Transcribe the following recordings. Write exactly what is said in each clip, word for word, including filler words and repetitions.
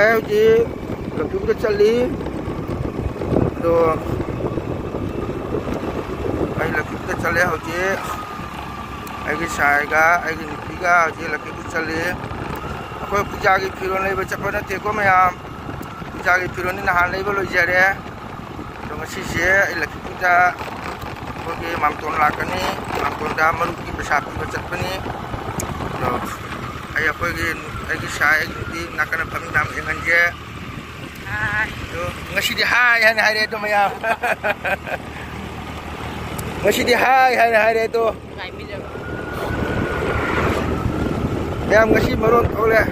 ꯑꯩ ꯍꯧꯖꯤꯛ ꯂꯛꯈꯤꯄꯨꯔꯗ ꯆꯠꯂꯤ꯫ ꯑꯗꯣ ꯑꯩ ꯂꯛꯈꯤꯄꯨꯔꯗ ꯆꯠꯂꯦ ꯍꯧꯖꯤꯛ꯫ ꯑꯩꯒꯤ ꯁꯥꯏꯒ ꯑꯩꯒꯤ ꯅꯨꯄꯤꯒ ꯍꯧꯖꯤꯛ ꯂꯛꯈꯤꯄꯨꯔ ꯆꯠꯂꯤ꯫ ꯑꯩꯈꯣꯏ ꯄꯨꯖꯥꯒꯤ ꯐꯤꯔꯣꯜ ꯂꯩꯕ ꯆꯠꯄ ꯅꯠꯇꯦꯀꯣ ꯃꯌꯥꯝ, ꯄꯨꯖꯥꯒꯤ ꯐꯤꯔꯣꯜꯗꯤ ꯅꯍꯥꯟ ꯂꯩꯕ ꯂꯣꯏꯖꯔꯦ꯫ ꯑꯗꯣ ꯉꯁꯤꯁꯦ ꯑꯩ ꯂꯛꯈꯤꯄꯨꯔꯗ ꯑꯩꯈꯣꯏꯒꯤ ꯃꯥꯝꯇꯣꯟ ꯂꯥꯛꯀꯅꯤ꯫ ꯃꯥꯝꯇꯣꯟꯗ ꯃꯔꯨꯞꯀꯤ ꯄꯩꯁꯥ ꯄꯤꯕ ꯆꯠꯄꯅꯤ꯫ ꯑꯗꯣ ꯑꯩ ꯑꯩꯈꯣꯏꯒꯤ ꯑꯩꯒꯤ ꯁꯥꯏ, ꯑꯩꯒꯤ ꯅꯨꯄꯤ ꯅꯥꯀꯟꯗ ꯐꯝꯃꯤ ꯃꯌꯥꯝ ꯌꯦꯡꯍꯟꯒꯦ꯫ ꯑꯗꯣ ꯉꯁꯤꯗꯤ ꯍꯥꯏ ꯍꯥꯏꯅ ꯍꯥꯏꯔꯦ ꯑꯗꯣ ꯃꯌꯥꯝ꯫ ꯉꯁꯤꯗꯤ ꯍꯥꯏ ꯍꯥꯏꯅ ꯍꯥꯏꯔꯦ ꯑꯗꯣ꯫ ꯃꯌꯥꯝ ꯉꯁꯤ ꯃꯔꯣꯟ ꯊꯣꯛꯂꯦ꯫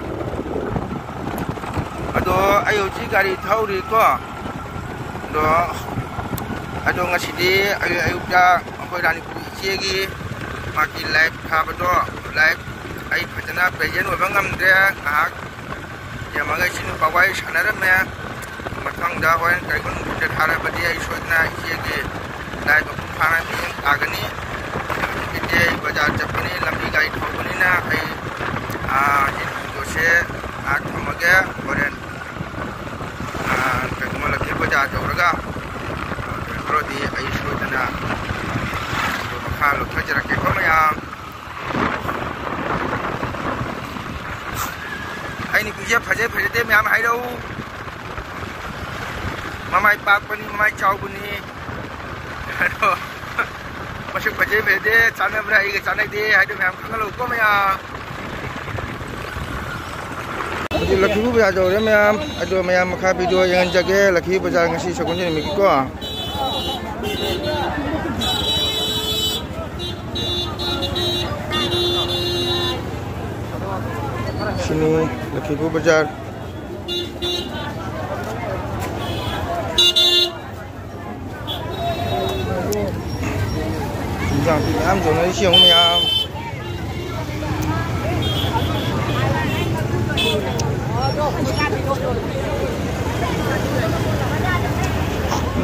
ꯑꯗꯣ ꯑꯩ ꯍꯧꯖꯤꯛ ꯒꯥꯔꯤ ꯊꯧꯔꯤꯀꯣ꯫ ꯑꯗꯣ, ꯑꯗꯣ ꯉꯁꯤꯗꯤ ꯑꯌꯨꯛ ꯑꯌꯨꯛꯇ ꯑꯩꯈꯣꯏ ꯔꯥꯅꯤꯄꯨꯔ ꯏꯆꯦꯒꯤ ꯃꯥꯒꯤ live ꯊꯥꯕꯗꯣ, live ꯑꯩ ꯐꯖꯅ present ꯑꯣꯏꯕ ꯉꯝꯗ꯭ꯔꯦ꯫ ꯉꯥꯏꯍꯥꯛ ꯌꯦꯡꯉꯒ ꯏꯆꯦ ꯅꯨꯄꯥ ꯋꯥꯔꯤ ꯁꯥꯟꯅꯔꯝꯃꯦ꯫ ꯃꯊꯪꯗ ꯍꯣꯔꯦꯟ ꯀꯔꯤꯒꯨꯝꯕ ꯅꯨꯃꯤꯠꯇ ꯊꯥꯔꯕꯗꯤ ꯑꯩ ꯁꯣꯏꯗꯅ ꯏꯆꯦꯒꯤ live ꯃꯄꯨꯡ ꯐꯥꯅ ꯃꯤꯠꯌꯦꯡ ꯇꯥꯒꯅꯤ꯫ ꯍꯧꯖꯤꯛꯀꯤꯗꯤ ꯑꯩ ꯕꯖꯥꯔ ꯆꯠꯄꯅꯤ, ꯂꯝꯕꯤ ꯒꯥꯔꯤ ꯊꯧꯕꯅꯤꯅ ꯑꯩ, ꯑꯥ, ꯍꯧꯖꯤꯛ videoꯁꯦ ꯉꯥꯏꯍꯥꯛ ꯊꯝꯃꯒꯦ꯫ ꯍꯣꯔꯦꯟ, ꯑꯥ, ꯀꯩꯅꯣ, ꯂꯛꯈꯤ ꯕꯖꯥꯔ ꯌꯧꯔꯒ, ꯑꯥ, ꯀꯩꯅꯣ ꯇꯧꯔꯗꯤ ꯑꯩ ꯁꯣꯏꯗꯅ video ꯃꯈꯥ ꯂꯧꯊꯖꯔꯛꯀꯦꯀꯣ ꯃꯌꯥꯝ꯫ ꯑꯩ ꯅꯨꯄꯤꯁꯦ ꯐꯖꯩ ꯐꯖꯗꯦ ꯃꯌꯥꯝ ꯍꯥꯏꯔꯛꯎ꯫ ꯃꯃꯥꯏ ꯄꯥꯛꯄꯅꯤ, ꯃꯃꯥꯏ ꯆꯥꯎꯕꯅꯤ꯫ ꯑꯗꯣ ꯃꯁꯛ ꯐꯖꯩ ꯐꯖꯗꯦ, ꯆꯥꯟꯅꯕ꯭ꯔꯥ ꯑꯩꯒ ꯆꯥꯟꯅꯗꯦ ꯍꯥꯏꯗꯣ ꯃꯌꯥꯝ ꯈꯪꯍꯜꯂꯛꯎꯀꯣ ꯃꯌꯥꯝ꯫ ꯍꯧꯖꯤꯛ ꯂꯛꯈꯤꯄꯨꯔ ꯕꯖꯥꯔ ꯌꯧꯔꯦ ꯃꯌꯥꯝ꯫ ꯑꯗꯣ ꯃꯌꯥꯝ ꯃꯈꯥ video ꯌꯦꯡꯍꯟꯖꯒꯦ꯫ ꯂꯛꯈꯤꯄꯨꯔ ꯕꯖꯥꯔ ꯉꯁꯤ ꯁꯒꯣꯜꯁꯦꯟ ꯅꯨꯃꯤꯠꯀꯤꯀꯣ꯫ ꯁꯤꯅꯤ ꯂꯛꯈꯤꯄꯨꯔ ꯕꯖꯥꯔ꯫ ꯏꯟꯖꯥꯡ ꯅꯥꯄꯤ ꯃꯌꯥꯝ ꯌꯣꯟꯅꯔꯤꯁꯤ ꯌꯦꯡꯉꯨ ꯃꯌꯥꯝ꯫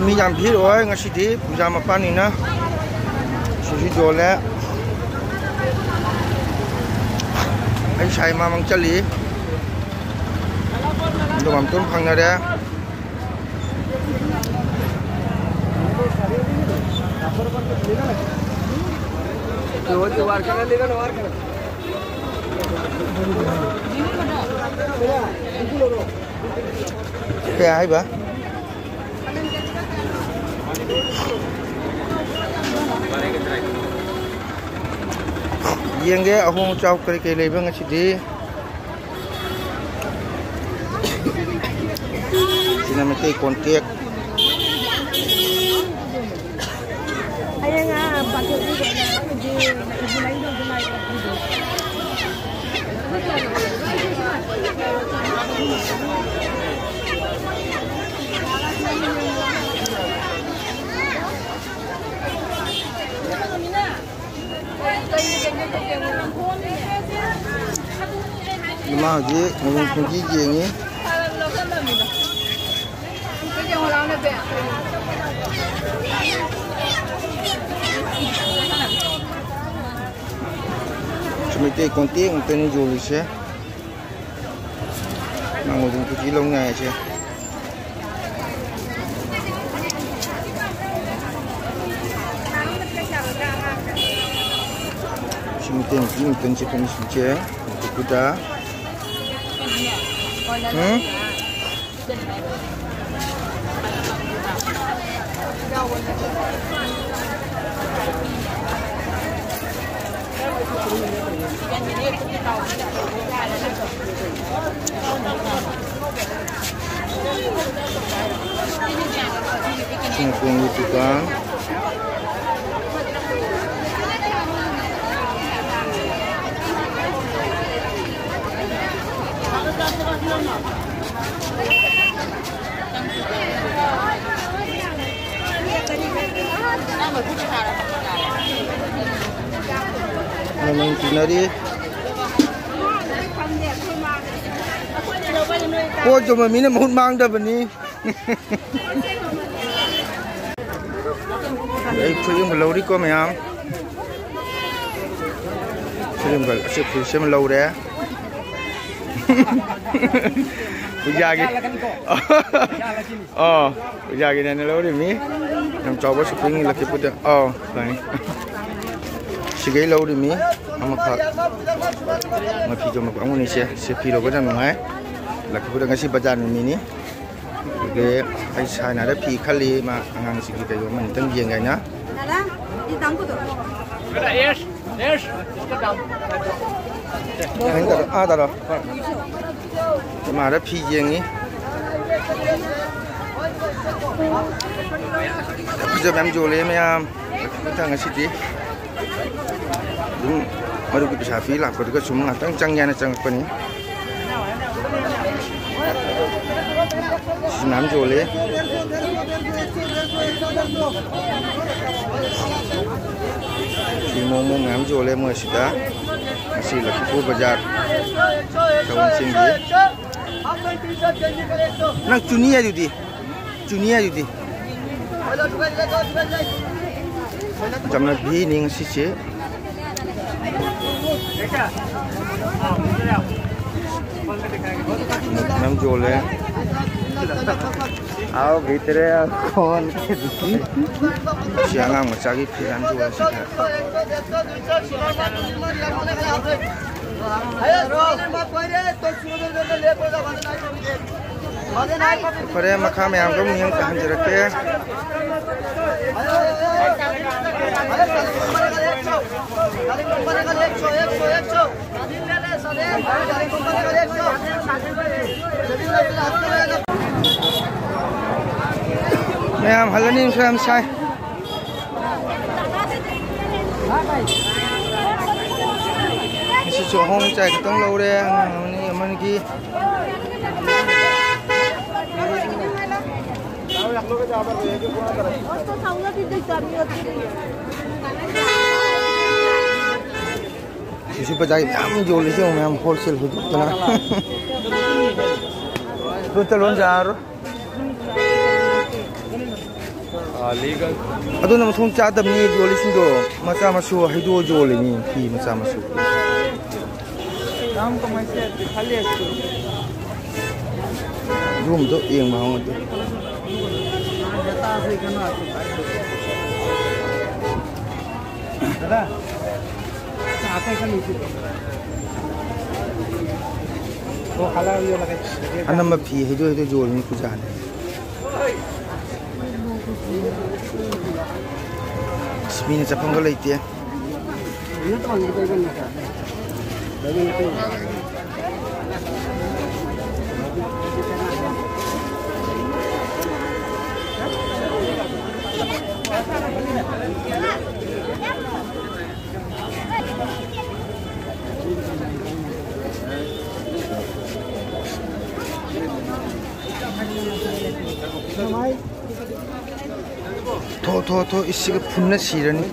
ꯃꯤ ꯌꯥꯝ ꯚꯤꯔ ꯑꯣꯏ ꯉꯁꯤꯗꯤ, ꯄꯨꯖꯥ ꯃꯄꯥꯟꯅꯤꯅ꯫ ꯁꯤꯁꯨ ꯌꯣꯜꯂꯦ꯫ ꯑꯩ ꯁꯥꯏ ꯃꯃꯥꯡ ꯆꯠꯂꯤ꯫ ꯑꯗꯨꯝ ꯑꯝꯇꯪ ꯐꯪꯅꯔꯦ꯫ ꯀꯌꯥ ꯍꯥꯏꯕ? ꯌꯦꯡꯒꯦ ꯑꯍꯣꯡ ꯑꯆꯥꯎ ꯀꯔꯤ ꯀꯔꯤ ꯂꯩꯕ꯭ꯔꯥ ꯉꯁꯤꯗꯤ꯫ ꯁꯤꯅ ꯃꯩꯇꯩ ꯀꯣꯟꯇꯦꯛ꯫ ꯍꯌꯦꯡ ꯑꯥ ꯄꯥꯊꯣꯛꯄꯤꯗꯣꯏꯅꯦ꯫ ꯏꯃꯥ ꯍꯧꯖꯤꯛ ꯃꯔꯨꯝ ꯈꯨꯟꯒꯤ ꯌꯦꯡꯉꯤ꯫ ꯁꯤ ꯃꯩꯇꯩ ꯀꯣꯟꯇꯦꯛ ꯉꯥꯛꯇꯅꯤ ꯌꯣꯜꯂꯤꯁꯦ꯫ ꯅꯪ ꯑꯗꯨꯝ ꯀꯦꯖꯤ ꯂꯧꯅꯤ ꯍꯥꯏꯁꯦ꯫ ꯁꯤ ꯃꯩꯇꯩ ꯅꯨꯄꯤ ꯉꯥꯛꯇꯅꯤ ꯆꯠꯊꯣꯛ ꯆꯠꯁꯤꯟꯁꯦ꯫ ꯃꯅꯤꯄꯨꯔꯗ꯫ ꯎꯝ? ꯁꯤꯡꯄꯣꯡꯒꯤ ꯗꯨꯀꯥꯟ꯫ ꯃꯃꯜ ꯄꯤꯅꯔꯤ꯫ ꯄꯣꯠ ꯌꯣꯟꯕ ꯃꯤꯅ ꯃꯍꯨꯠ ꯃꯥꯡꯗꯕꯅꯤ꯫ ꯑꯩ ꯐꯨꯔꯤꯠ ꯑꯃ ꯂꯧꯔꯤꯀꯣ ꯃꯌꯥꯝ꯫ ꯐꯨꯔꯤꯠ ꯑꯃ, ꯑꯁꯤ ꯐꯨꯔꯤꯠꯁꯤ ꯑꯃ ꯂꯧꯔꯦ꯫ ꯄꯨꯖꯥꯒꯤ꯫ ꯑꯣ, ꯄꯨꯖꯥꯒꯤꯅꯦꯅ ꯂꯧꯔꯤꯃꯤ꯫ ꯌꯥꯝ ꯆꯥꯎꯕ ꯁꯣꯄꯤꯡꯅꯤ ꯂꯛꯈꯤꯄꯨꯔꯗ꯫ ꯑꯣ, ꯐꯅꯤ꯫ ꯁꯤꯒꯩ ꯂꯧꯔꯤꯃꯤ꯫ ꯑꯃꯈꯛ꯫ ꯃꯣꯏ ꯐꯤ ꯌꯣꯟꯕ ꯀꯥꯡꯕꯨꯅꯤꯁꯦ꯫ ꯁꯤ ꯐꯤ ꯂꯧꯕ ꯌꯥꯝ ꯅꯨꯡꯉꯥꯏ꯫ ꯂꯛꯈꯤꯄꯨꯔꯗ ꯉꯁꯤ ꯕꯖꯥꯔ ꯅꯨꯃꯤꯠꯅꯤ꯫ ꯑꯗꯨꯒꯤ ꯑꯩ ꯁꯥꯏꯅꯗ ꯐꯤ ꯈꯜꯂꯤ꯫ ꯃꯥ ꯑꯉꯥꯡꯁꯤꯡꯒꯤ ꯀꯩꯒꯨꯝꯕ ꯑꯃꯅꯤꯇꯪ ꯌꯦꯡꯒꯦ ꯍꯥꯏꯅ꯫ ꯑꯥ, ꯇꯥꯔꯣ꯫ ꯏꯃꯥꯗ ꯐꯤ ꯌꯦꯡꯉꯤ꯫ ꯐꯖꯕ ꯌꯥꯝ ꯌꯣꯜꯂꯦ ꯃꯌꯥꯝ꯫ ꯃꯊꯪ ꯉꯁꯤꯗꯤ ꯑꯗꯨꯝ ꯃꯔꯨꯞꯀꯤ ꯄꯩꯁꯥ ꯄꯤ ꯂꯥꯛꯄꯗꯨꯒ ꯁꯨꯝ ꯉꯥꯛꯇꯪ ꯆꯪꯒꯦ ꯍꯥꯏꯅ ꯆꯪꯉꯛꯄꯅꯤ꯫ ꯁꯤ ꯃꯌꯥꯝ ꯌꯣꯜꯂꯦ꯫ ꯐꯤ ꯃꯑꯣꯡ ꯃꯑꯣꯡ ꯃꯌꯥꯝ ꯌꯣꯜꯂꯦ ꯃꯣꯏ ꯑꯁꯤꯗ꯫ ꯉꯁꯤ ꯂꯛꯈꯤꯄꯨꯔ ꯕꯖꯥꯔ ꯊꯕꯛ ꯆꯤꯟꯗꯦ꯫ ꯅꯪ ꯆꯨꯅꯤ ꯍꯥꯏꯗꯨꯗꯤ, ꯆꯨꯅꯤ ꯍꯥꯏꯗꯨꯗꯤ꯫ ꯆꯝꯅꯕꯤꯅꯤ ꯉꯁꯤꯁꯦ꯫ ꯃꯌꯥꯝ ꯌꯣꯜꯂꯦ꯫ आओ भीतरे आओ, कौन? ꯁꯤ ꯑꯉꯥꯡ ꯃꯆꯥꯒꯤ ꯐꯤꯔꯥꯟ ꯌꯣꯜꯂꯦ ꯁꯤꯗ꯫ ꯐꯔꯦ, ꯃꯈꯥ ꯃꯌꯥꯝꯗꯣ ꯑꯃꯨꯛ ꯌꯦꯡ ꯇꯥꯍꯟꯖꯔꯛꯀꯦ꯫ ꯃꯌꯥꯝ ꯍꯜꯂꯅꯤ, ꯅꯨꯡꯁꯥ ꯌꯥꯝ ꯁꯥꯏ꯫ ꯉꯁꯤꯁꯨ ꯑꯍꯣꯡ ꯆꯥꯏ ꯈꯤꯇꯪ ꯂꯧꯔꯦ, ꯑꯉꯥꯡ ꯑꯃꯅꯤ ꯑꯃꯅꯤꯒꯤ꯫ ꯁꯤꯁꯨ ꯕꯖꯥꯔꯒꯤ ꯃꯌꯥꯝ ꯌꯣꯜꯂꯤꯁꯦ ꯌꯦꯡꯉꯨ, ꯃꯌꯥꯝ ꯍꯣꯜꯁꯦꯜ ꯍꯨꯟꯗꯣꯛꯇꯅ꯫ ꯂꯣꯟ ꯆꯠ ꯂꯣꯟ ꯌꯥꯔꯣꯏ꯫ ꯑꯗꯨꯅ ꯃꯊꯣꯡ ꯆꯥꯗꯕꯅꯤ ꯌꯣꯜꯂꯤꯁꯤꯡꯗꯣ, ꯃꯆꯥ ꯃꯁꯨ ꯍꯩꯗꯣꯛꯑ ꯌꯣꯜꯂꯤꯅꯤ, ꯐꯤ ꯃꯆꯥ ꯃꯁꯨ꯫ दाम कम ऐसे है, खाली है इसको। ꯑꯗꯨꯒꯨꯝꯕꯗꯣ ꯌꯦꯡꯕ ꯍꯧꯅꯗꯦ꯫ ꯑꯅꯝꯕ ꯐꯤ ꯍꯩꯗꯣꯛ ꯍꯩꯗꯣꯛ ꯌꯣꯜꯂꯤꯅꯤ ꯄꯨꯖꯥꯅꯤ꯫ ꯑꯁ, ꯃꯤꯅ ꯆꯠꯐꯝꯒ ꯂꯩꯇꯦ꯫ ꯊꯣ, ꯊꯣ, ꯊꯣ, ꯏꯁꯤꯒ ꯐꯨꯟꯅ ꯁꯤꯔꯅꯤ꯫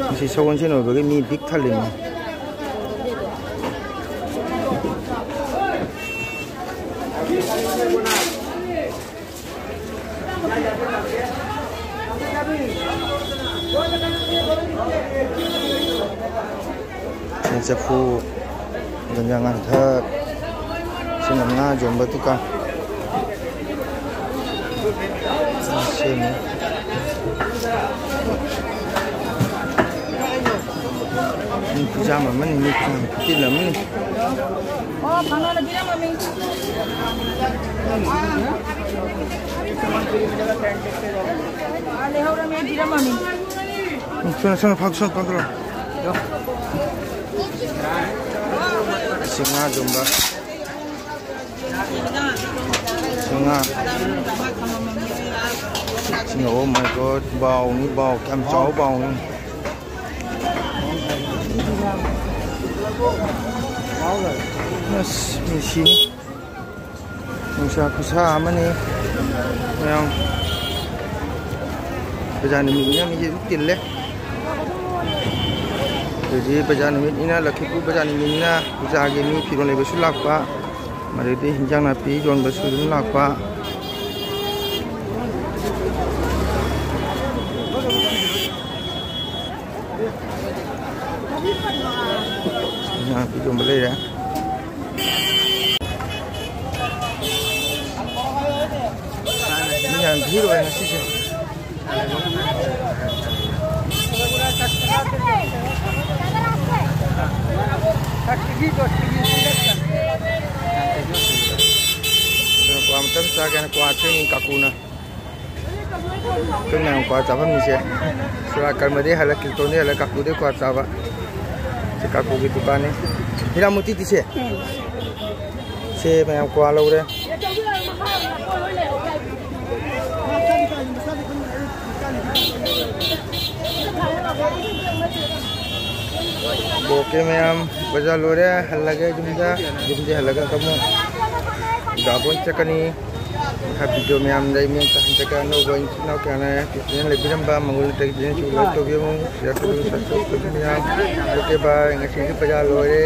ꯉꯁꯤ ꯁꯒꯣꯜꯁꯦꯟ ꯑꯣꯏꯕꯒꯤ ꯃꯤ ꯄꯤꯛ ꯊꯜꯂꯤꯅꯤ꯫ ꯆꯐꯨ, ꯒꯟꯖꯥ ꯉꯥꯡꯊꯛ, ꯁꯤꯅ ꯉꯥ ꯌꯣꯟꯕ ꯗꯨꯀꯥꯟ꯫ ꯁꯦꯝꯃꯤ꯫ ꯃꯤ ꯈꯨꯌꯥꯝ ꯑꯃꯅꯤ, ꯃꯤ ꯈꯨꯌꯥꯝ ꯈꯨꯌꯥꯝ ꯑꯃꯅꯤ꯫ ꯑꯣ, ꯀꯅꯥꯅ ꯄꯤꯔꯝꯃꯃꯤ? ꯑꯥ, ꯂꯩꯍꯧꯔꯝꯃꯦ, ꯄꯤꯔꯝꯃꯃꯤ꯫ ꯎꯝ, ꯁꯣꯝꯗ, ꯁꯣꯝꯗ ꯐꯥꯎ, ꯁꯣꯝꯗ ꯐꯥꯎ ꯊꯣꯛꯂꯛꯑꯣ꯫ ꯁꯤ ꯉꯥ ꯌꯣꯟꯕ꯫ ꯁꯤ ꯉꯥ꯫ ꯁꯤ ꯉꯥ, oh my God, ꯕꯥꯎꯅꯤ, ꯕꯥꯎ, ꯀꯌꯥꯝ ꯆꯥꯎꯕ ꯕꯥꯎꯅꯤ꯫ ꯑꯁ, ꯃꯤ ꯁꯤꯅꯤ꯫ ꯅꯨꯡꯁꯥ ꯈꯨꯁꯥ ꯑꯃꯅꯤ꯫ ꯃꯌꯥꯝ ꯕꯖꯥꯔ ꯅꯨꯃꯤꯠꯅꯤꯅ ꯃꯤꯁꯦ ꯑꯗꯨꯝ ꯇꯤꯜꯂꯦ꯫ ꯑꯗꯨꯗꯤ ꯕꯖꯥꯔ ꯅꯨꯃꯤꯠꯅꯤꯅ, ꯂꯛꯈꯤꯄꯨꯔ ꯕꯖꯥꯔ ꯅꯨꯃꯤꯠꯅꯤꯅ ꯄꯨꯖꯥꯒꯤ ꯃꯤ ꯐꯤꯔꯣꯜ ꯂꯩꯕꯁꯨ ꯂꯥꯛꯄ, ꯑꯗꯩꯗꯤ ꯍꯤꯟꯖꯥꯡ ꯅꯥꯄꯤ ꯌꯣꯟꯕꯁꯨ ꯑꯗꯨꯝ ꯂꯥꯛꯄ꯫ ꯏꯟꯖꯥꯡ ꯅꯥꯄꯤ ꯌꯣꯟꯕ ꯂꯩꯔꯦ꯫ ꯃꯤ ꯌꯥꯝ ꯚꯤꯔ ꯑꯣꯏ ꯉꯁꯤꯁꯦ꯫ ꯑꯗꯨꯅ ꯀ꯭ꯋꯥ ꯃꯇꯝ ꯆꯥꯒꯦꯅ ꯀ꯭ꯋꯥ ꯊꯛꯏ ꯀꯥꯀꯨꯅ꯫ ꯑꯩꯈꯣꯏ ꯃꯌꯥꯝ ꯀ꯭ꯋꯥ ꯆꯥꯐꯝꯅꯤꯁꯦ꯫ ꯁꯨꯔꯥ ꯀꯔꯃꯗꯩ ꯍꯜꯂꯛ, ꯀꯤꯔꯇꯣꯟꯗꯩ ꯍꯜꯂꯛ, ꯀꯥꯀꯨꯗꯩ ꯀ꯭ꯋꯥ ꯆꯥꯕ꯫ ꯁꯤ ꯀꯥꯀꯨꯒꯤ ꯗꯨꯀꯥꯟꯅꯤ꯫ ꯍꯤꯔꯥꯃꯣꯇꯤꯗꯤ ꯁꯦ? ꯁꯦ ꯃꯌꯥꯝ ꯀ꯭ꯋꯥ ꯂꯧꯔꯦ꯫ ꯑꯣꯀꯦ ꯃꯌꯥꯝ, ꯕꯖꯥꯔ ꯂꯣꯏꯔꯦ, ꯍꯜꯂꯒꯦ ꯌꯨꯝꯗ꯫ ꯌꯨꯝꯗꯤ ꯍꯜꯂꯒ ꯑꯃꯨꯛ ꯗꯥꯕꯣꯟ ꯆꯠꯀꯅꯤ꯫ ꯃꯈꯥ ꯚꯤꯗꯤꯑꯣ ꯃꯌꯥꯝ ꯂꯩ꯫ ꯃꯌꯥꯝ ꯍꯟꯗꯛꯀ ꯑꯅꯧꯕ ꯏꯆꯤꯟ ꯏꯅꯥꯎ ꯀꯌꯥꯅ ꯄꯤꯛꯆꯔ ꯂꯩꯕꯤꯔꯝꯕ ꯃꯉꯣꯟꯗ ꯚꯤꯗꯤꯑꯣ ꯂꯥꯏꯛ ꯇꯧꯕꯤꯔꯝꯃꯨ, ꯁꯤꯌꯔ ꯇꯧꯕꯤꯔꯝꯃꯨ, ꯁꯕꯁꯀ꯭ꯔꯥꯏꯕ ꯇꯧꯕꯤꯔꯝꯃꯨ ꯃꯌꯥꯝ꯫ ꯑꯣꯀꯦ ꯕꯥꯏ, ꯉꯁꯤꯒꯤ ꯕꯖꯥꯔ ꯂꯣꯏꯔꯦ꯫